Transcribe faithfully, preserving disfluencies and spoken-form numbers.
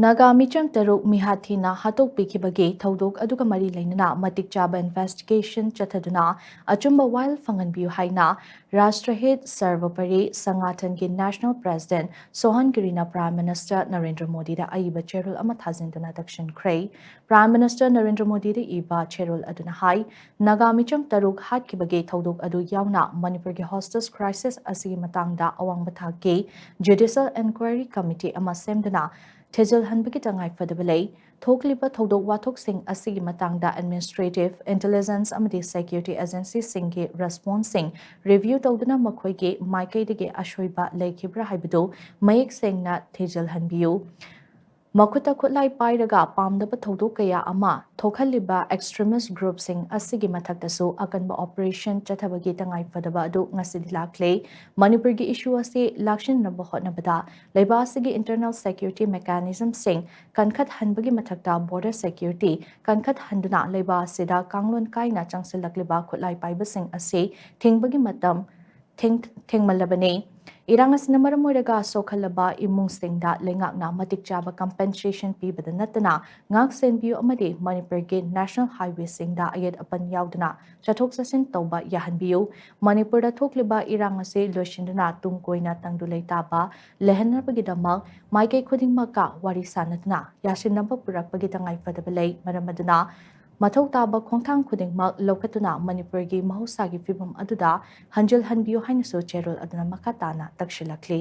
ꯅꯥꯒꯥ ꯃꯤꯆꯝ ꯇꯔꯨꯛ ꯃꯤꯍꯥꯠ ꯊꯤꯅ ꯍꯥꯠꯇꯣꯛꯄꯤꯈꯤꯕꯒꯤ ꯊꯧꯗꯣꯛ ꯑꯗꯨꯒ ꯃꯔꯤ ꯂꯩꯅꯅ ꯃꯇꯤꯛ ꯆꯥꯕ investigation ꯆꯠꯊꯗꯨꯅ ꯑꯆꯨꯝꯕ ꯋꯥꯌꯦꯜ ꯐꯪꯍꯟꯕꯤꯌꯨ ꯍꯥꯏꯅ Rashtrahit Sarvopari Sangathanꯒꯤ National President ꯁꯣꯍꯟ ꯒꯤꯔꯤꯅ Prime Minister Narendra ꯃꯣꯗꯤꯗ ꯑꯏꯕ ꯆꯦꯔꯣꯜ ꯑꯃ ꯊꯥꯖꯤꯟꯗꯨꯅ ꯇꯛꯁꯤꯟꯈ꯭ꯔꯦ꯫ Prime Minister ꯅꯔꯦꯟꯗ꯭ꯔ ꯃꯣꯗꯤꯗ ꯏꯕ ꯆꯦꯔꯣꯜ ꯑꯗꯨꯅ ꯍꯥꯏ, ꯅꯥꯒꯥ ꯃꯤꯆꯝ ꯇꯔꯨꯛ ꯍꯥꯠꯈꯤꯕꯒꯤ ꯊꯧꯗꯣꯛ ꯑꯗꯨ ꯌꯥꯎꯅ ꯃꯅꯤꯄꯨꯔꯒꯤ hostage crisis ꯑꯁꯤꯒꯤ ꯃꯇꯥꯡꯗ ꯑꯋꯥꯡꯕ ꯊꯥꯛꯀꯤ Judicial Enquiry Committee ꯑꯃ ꯁꯦꯝꯗꯨꯅ ꯊꯤꯖꯤꯜꯍꯟꯕꯒꯤ ꯇꯉꯥꯏ ꯐꯗꯕ ꯂꯩ꯫ ꯊꯣꯛꯂꯤꯕ ꯊꯧꯗꯣꯛ ꯋꯥꯊꯣꯛꯁꯤꯡ ꯑꯁꯤꯒꯤ ꯃꯇꯥꯡꯗ administrative, intelligence ꯑꯃꯗꯤ security agencyꯁꯤꯡꯒꯤ responseꯁꯤꯡ review ꯇꯧꯗꯨꯅ ꯃꯈꯣꯏꯒꯤ ꯃꯥꯏꯀꯩꯗꯒꯤ ꯑꯁꯣꯏꯕ ꯂꯩꯈꯤꯕ꯭ꯔꯥ ꯍꯥꯏꯕꯗꯨ ꯃꯌꯦꯛ ꯁꯦꯡꯅ ꯊꯤꯖꯤꯜꯍꯟꯕꯤꯌꯨ꯫ ꯃꯈꯨꯠꯇ ꯈꯨꯠꯂꯥꯏ ꯄꯥꯏꯔꯒ ꯄꯥꯝꯗꯕ ꯊꯧꯗꯣꯛ ꯀꯌꯥ ꯑꯃ ꯊꯣꯛꯍꯜꯂꯤꯕ extremist groupꯁꯤꯡ ꯑꯁꯤꯒꯤ ꯃꯊꯛꯇꯁꯨ ꯑꯀꯟꯕ operation ꯆꯠꯊꯕꯒꯤ ꯇꯉꯥꯏ ꯐꯗꯕ ꯑꯗꯨ ꯉꯁꯤꯗꯤ ꯂꯥꯛꯂꯦ꯫ ꯃꯅꯤꯄꯨꯔꯒꯤ issue ꯑꯁꯤ ꯂꯥꯛꯁꯤꯟꯅꯕ ꯍꯣꯠꯅꯕꯗ ꯂꯩꯕꯥꯛ ꯑꯁꯤꯒꯤ internal security mechanismꯁꯤꯡ ꯀꯟꯈꯠꯍꯟꯕꯒꯤ ꯃꯊꯛꯇ border security ꯀꯟꯈꯠꯍꯟꯗꯨꯅ ꯂꯩꯕꯥꯛ ꯑꯁꯤꯗ ꯀꯥꯡꯂꯣꯟ ꯀꯥꯏꯅ ꯆꯪꯁꯤꯜꯂꯛꯂꯤꯕ ꯈꯨꯠꯂꯥꯏ ꯄꯥꯏꯕꯁꯤꯡ ꯑꯁꯤ ꯊꯤꯡꯕꯒꯤ ꯃꯇꯝ ꯊꯦꯡ-, ꯊꯦꯡꯃꯜꯂꯕꯅꯤ꯫ ꯏꯔꯥꯡ ꯑꯁꯤꯅ ꯃꯔꯝ ꯑꯣꯏꯔꯒ ꯁꯣꯛꯍꯜꯂꯕ ꯏꯃꯨꯡꯁꯤꯡꯗ ꯂꯩꯉꯥꯛꯅ ꯃꯇꯤꯛ ꯆꯥꯕ compensation ꯄꯤꯕꯗ ꯅꯠꯇꯅ ꯉꯥꯛ ꯁꯦꯟꯕꯤꯌꯨ ꯑꯃꯗꯤ ꯃꯅꯤꯄꯨꯔꯒꯤ national highwayꯁꯤꯡꯗ ꯑꯌꯦꯠ ꯑꯄꯟ ꯌꯥꯎꯗꯅ ꯆꯠꯊꯣꯛ ꯆꯠꯁꯤꯟ ꯇꯧꯕ ꯌꯥꯍꯟꯕꯤꯌꯨ꯫ ꯃꯅꯤꯄꯨꯔꯗ ꯊꯣꯛꯂꯤꯕ ꯏꯔꯥꯡ ꯑꯁꯤ ꯂꯣꯏꯁꯤꯟꯗꯨꯅ ꯇꯨꯡ ꯀꯣꯏꯅ ꯇꯪꯗꯨ ꯂꯩꯇꯥꯕ ꯂꯩꯍꯟꯅꯕꯒꯤꯗꯃꯛ ꯃꯥꯏꯀꯩ ꯈꯨꯗꯤꯡꯃꯛꯀ ꯋꯥꯔꯤ ꯁꯥꯅꯗꯨꯅ ꯌꯥꯁꯤꯟꯅꯕ ꯄꯨꯔꯛꯄꯒꯤ ꯇꯉꯥꯏ ꯐꯗꯕ ꯂꯩ꯫ ꯃꯔꯝ ꯑꯗꯨꯅ ꯃꯊꯧ ꯇꯥꯕ ꯈꯣꯡꯊꯥꯡ ꯈꯨꯗꯤꯡꯃꯛ ꯂꯧꯈꯠꯇꯨꯅ ꯃꯅꯤꯄꯨꯔꯒꯤ ꯃꯍꯧꯁꯥꯒꯤ ꯐꯤꯕꯝ ꯑꯗꯨꯗ ꯍꯟꯖꯤꯜꯍꯟꯕꯤꯌꯨ ꯍꯥꯏꯅꯁꯨ ꯆꯦꯔꯣꯜ ꯑꯗꯨꯅ ꯃꯈꯥ ꯇꯥꯅ ꯇꯛꯁꯤꯜꯂꯛꯂꯤ꯫